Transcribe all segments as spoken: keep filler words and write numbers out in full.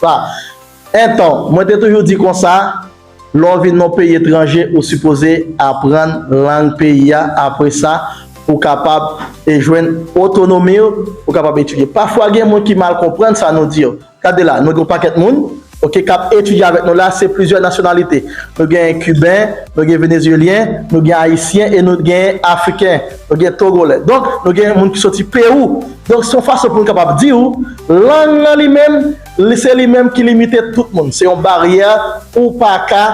Voilà. Enton, mwen te toujou di konsa, lè w vin nan peyi etranje, ou sipoze aprann lang peyi a, apre sa, pou w kapab e jwenn otonomi w, pou w kapab etidye. Pafwa, gen moun ki mal konprann sa nou di yo. Gade la, nou gen yon pakèt moun, oke, k ap etidye avèk nou la, se plizyè nasyonalite. Nou gen Kiben, nou gen Venezyelyen, nou gen Ayisyen e nou gen Afriken, nou gen Togolè. Donk, nou gen moun ki soti Pewou. Donk, se yon fason pou nou kapab di w, lang nan li menm, li se li menm ki limite tout moun. Se yon baryè, ou pa ka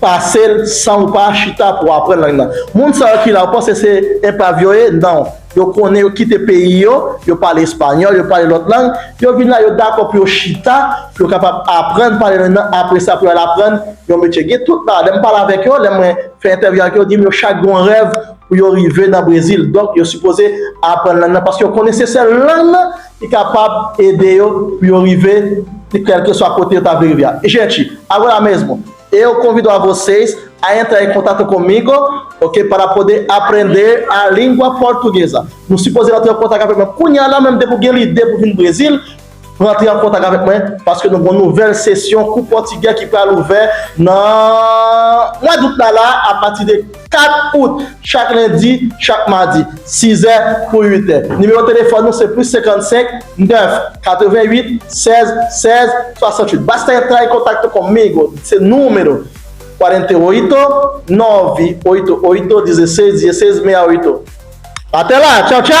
pase l san ou pa chita pou aprann lang nan. Moun sa yo ki la, ou panse se enpav yo ye? Non. Yo konnen, yo kite peyi yo, yo pale espanyòl, yo pale lòt lang, yo vin la, yo dakò pou yo chita, pou yo kapab aprann pale lang nan, apre sa pou yo al aprann yon metye. Gen tout bagay, lè m pale avèk yo, lè mwen fè entèvyou avèk yo, yo di m yo chak gen yon rèv pou yo rive nan Brezil. Donk, yo sipoze aprann lang nan, paske yo konnen se sèl lang nan ki kapab ede yo pou yo rive, kèlkeswa kote yo ta vle rive a. Gente, agora mesmo, eu convido a vocês a entrar em contato comigo, ok, para poder aprender a língua portuguesa. Nou sipoze rantre an kontak avèk mwen kounye a la, menm depi w gen lide pou vin Brezil, rantre an kontak avèk mwen, paske nou gen yon nouvèl sesyon kou pòtigè ki pral ouvè nan mwa dout la, la, apati de kat out, chak lendi, chak madi, sis è pou uit è. Nimewo telefòn nou se plis senkannsenk, nèf, katrevenn uit, sèz, sèz, swasanntuit. Basta entrar em contato comigo, se número quarenta e oito, nove oito oito dezesseis dezesseis sessenta e oito. Até lá, tchau, tchau!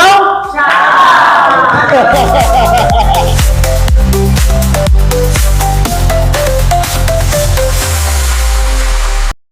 Tchau!